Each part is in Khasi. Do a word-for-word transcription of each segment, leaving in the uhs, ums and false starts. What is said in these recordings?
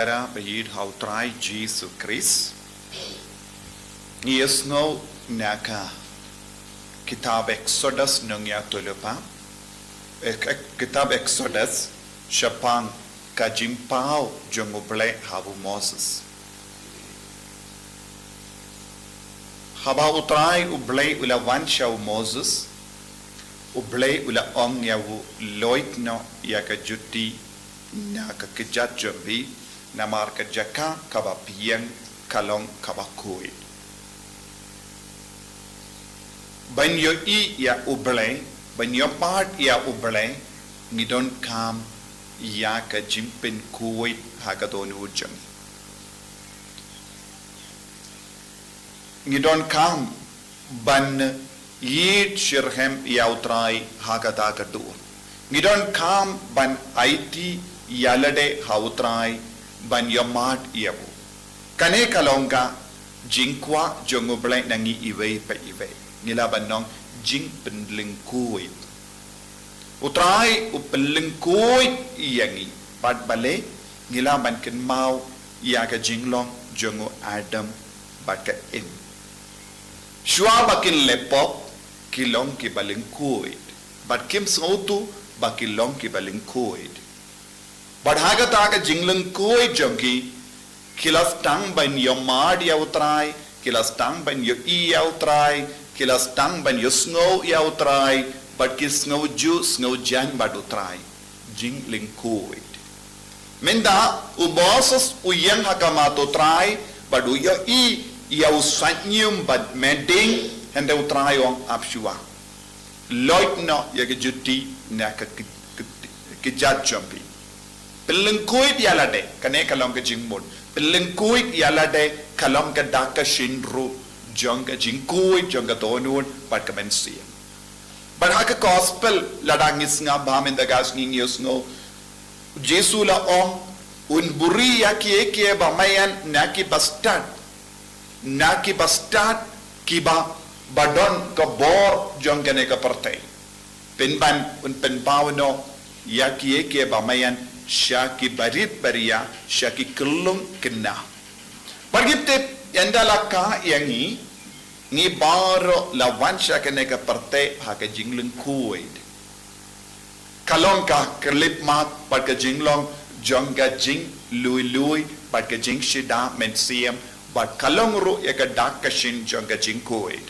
Para ba ïeit ha u Trai Jisu Khrist. Ngi ïohsngew na ka kitab Exodus nongïathuhlypa. Ek-, ek-, kitab Exodus shaphang ka jingpaw jong u Blei ha u Moses. Haba u Trai u Blei u la wan sha u Moses, u Blei u la ong ïa u, loit noh ïa ka juti na ka kjat jong phi, namar ka jaka kaba phi ïeng ka long kaba khuid. Ban ïohi ïa u Blei, ban ïohmad ïa u Blei, ngi donkam ïa ka jingpynkhuid ha ka dohnud jong ngi. Ngi donkam ban ïeit shitrhem ïa u Trai ha kata ka dur. Ngi donkam ban aiti ïalade ha u Trai, ban ïohmad ïa u. Kane ka long ka jingkwah jong u Blei na ngi iwei pa iwei. Ngi lah ban ong jingpynlyngkhuid. U Trai u pynlyngkhuid ïa ngi. Bad balei? Ngi lah ban kynmaw ïa ka jinglong jong u Adam bad ka Im. Shuwa ba kin leh pop, ki long kiba lyngkhuid. Bad kim sngewthuh ba ki long kiba lyngkhuid. Bad ha kata ka jinglyngkhuid jong ki, ki la sdang ban ïohmad ïa u Trai, ki la sdang ban ïohi ïa u Trai, ki la sdang ban ïohsngew ïa u Trai, bad ki sngewjuh sngewjaiñ bad u Trai. Jinglyngkhuid. Mynta u Moses u ïeng ha khmat u Trai, bad u ïohi ïa u saitñium bad medding, hynrei u Trai u ong ap shuwa. Loit noh ïa ka juti na ka ki, ki, kjat jong phi. Pynlyngkhuid ïalade, kane ka long ka jingmut. Pynlyngkhuid ïalade ka long ka dak ka shynrut jong ka jingkhuid jong ka dohnud bad ka mynsiem. Bad ha ka gospel lada ngi sngap bha mynta ka sngi ngi ïohsngew, Jisu la ong, un buhrieh ïa kiei kiei ba maian na ki bastad, na ki bastad kiba, ba don ka bor jong kane ka pyrthei. Pynban un pynpaw noh ïa kiei kiei ba maian sha ki barit baria, sha ki khyllung khynnah. Bad ngi tip, ynda la kah ïa ngi, ngi baroh la wan sha kane ka pyrthei ha ka jinglyngkhuid. Ka long ka khyllipmat bad ka jinglong jong ka jinglui lui bad ka jingshida mynsiem, bad ka long ruh ïa ka dak ka shin jong ka jingkhuid.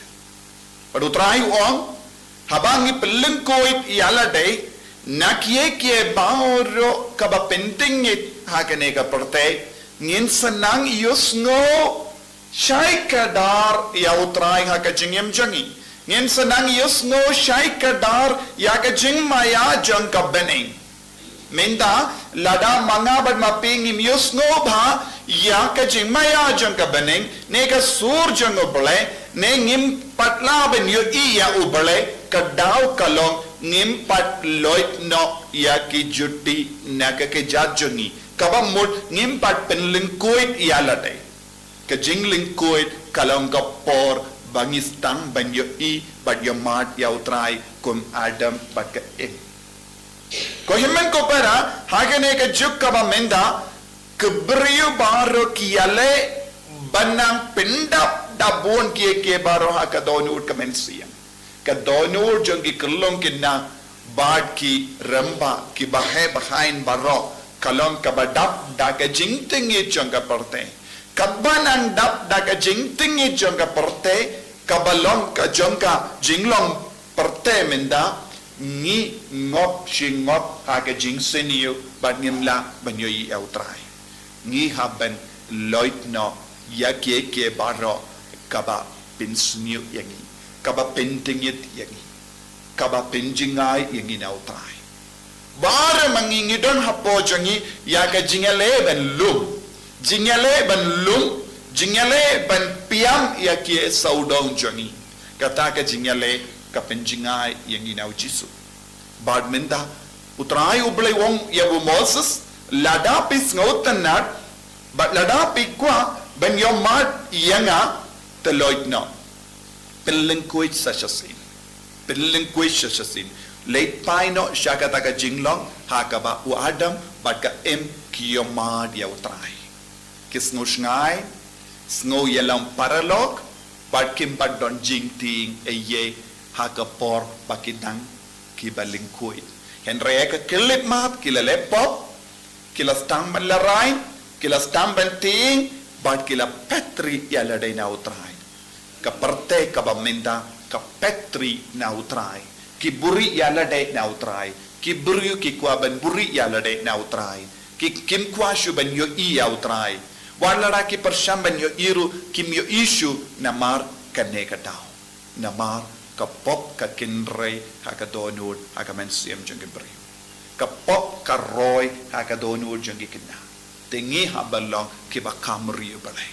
Bad u Trai u ong, haba ngi pynlyngkhuid ïalade na kiei kiei baroh kaba pyntngit ha kane ka pyrthei, ngin sa nang ïohsngew shai kdar ïa u Trai ha ka jingim jong ngi. Ngin sa nang ïohsngew shai kdar ïa ka jingmaïa jong ka bneng. Mynta, lada ma nga bad ma phi ngim ïohsngew bha ïa ka jingmaïa jong ka bneng, ne ka sur jong u Blei, ne ngim pat lah ban ïohi ïa u Blei, ka daw ka long ngim pat loit noh ïa ki juti na ka kjat jong ngi. Kaba mut ngim pat pynlyngkhuid ïalade. Ka jinglyngkhuid ka long ka por ba ngi sdang ban ïohi bad ïohmad ïa u Trai kum Adam bad ka Im. Ko hynmen ko para, ha kane ka juk kaba mynta, ki briew baroh ki ïaleh ban nang pyndap da bun kiei kiei baroh ha ka dohnud ka mynsiem. Ka dohnud jong ki khyllung khynnah bad ki rangbah kiba heh ba haiñ baroh, ka long kaba dap da ka jingtngit jong ka pyrthei. Kaba nang dap da ka jingtngit jong ka pyrthei, kaba long ka jong ka jinglong pyrthei mynta, ngi ngop shi ngop ha ka jingsniew bad ngim lah ban ïohi ïa u Trai. Ngi hap ban loit noh ïa kiei kiei baroh kaba pynsniew ïa ngi, kaba pyntngit ïa ngi, kaba pynjngai ïa ngi na u Trai. Baroh ma ngi ngi don hapoh jong ngi ïa ka jingïaleh ban lum, jingïaleh ban lum, jingïaleh ban pynïap ïa kiei sawdong jong ngi. Kata ka jingïaleh ka pynjngai ïa ngi na u Jisu. Bad mynta, u Trai u Blei u ong ïa u Moses, lada phi sngewtynnad, bad lada phi kwah ban ïohmad ïa nga, te loit noh. Pynlyngkhuid sa shisien. Pynlyngkhuid sa shisien. Leit phai noh sha kata ka jinglong ha kaba u Adam bad ka Im ki ïohmad ïa u Trai. Ki sngew shngaiñ, sngew ïalam paralok, bad kim pat don jingtieng ei ei ha ka por ba ki dang kiba lyngkhuid. Hynrei ha ka khyllipmat ki la leh pop, ki la sdang ban lehraiñ, ki la sdang ban tieng, bad ki la phet ri ïa lade na U Trai. Ka pyrthei kaba mynta ka phet ri na U Trai. Ki buhrieh ïa lade na U Trai. Ki briew ki kwah ban buhrieh ïa lade na U Trai. Ki, kim kwah shuh ban ïohi ïa U Trai. Wat lada ki pyrshang ban ïohi ruh, kim ïohi shuh namar kane ka daw. Namar ka pop ka kynrei ha ka dohnud ha ka mynsiem jong ki briew. Ka pop ka roi ha ka dohnud jong ki khynnah. Te ngi hap ban long kiba kam riewblei.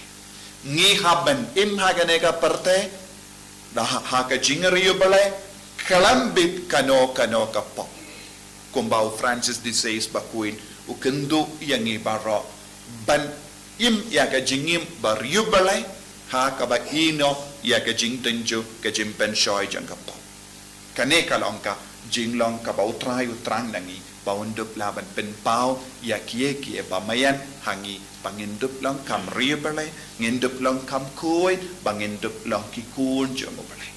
Ngi hap ban im ha kane ka pyrthei, da ha, ha ka jingriewblei, khlem bit kano kano ka pop. Kumba u Francis de Sales bakhuid u kynduh ïa ngi baroh ban im ïa ka jingim ba riewblei, ha kaba ïehnoh ïa ka jingtynjuh, ka jingpynshoi jong ka pop. Kane ka long ka jinglong kaba U Trai u thrang na ngi, ba un dup lah ban pynpaw ïa kiei kiei ba maian ha ngi, ba ngin dup long kam riewblei, ngin dup long kam khuid, ba ngin dup long ki khun jong U Blei.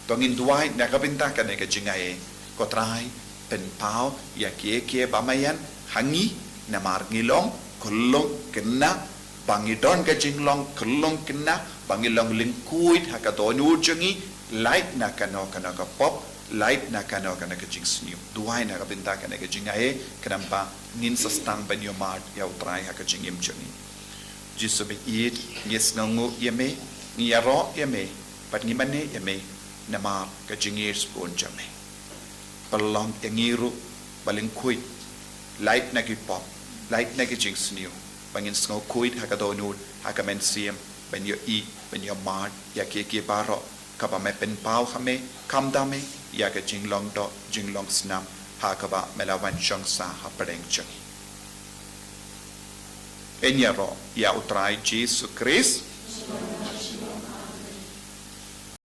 To ngin duwai na ka bynta kane ka jingai. Ko Trai, pynpaw ïa kiei kiei ba maian ha ngi, namar ngi long khyllung khynnah, ba ngi don ka jinglong khyllung khynnah, ba ngi long lyngkhuid ha ka dohnud jong ngi, lait na kano kano ka pop, lait na kano kano ka jingsniew. Duwai na ka bynta kane ka jingai, khnang ba ngin sa sdang ban ïohmad ïa U Trai ha ka jingim jong ngi. Jisu ba ïeit, ngi sngewnguh ïa me, ngi ïaroh ïa me, bad ngi mane ïa me, namar ka jingïeit sbun jong me. Pynlong ïa ngi ruh ba lyngkhuid, lait na ki pop, lait na ki jingsniew, ba ngin sngewkhuid ha ka dohnud, ha ka mynsiem, ban ïohi, ban ïohmad ïa kiei kiei baroh kaba me pynpaw ha me, khamtam me, ïa ka jinglong doh, jinglong snam, ha kaba me la wan shong sah hapdeng jong ngi. Ngin ïaroh ïa U Trai Jisu Khrist,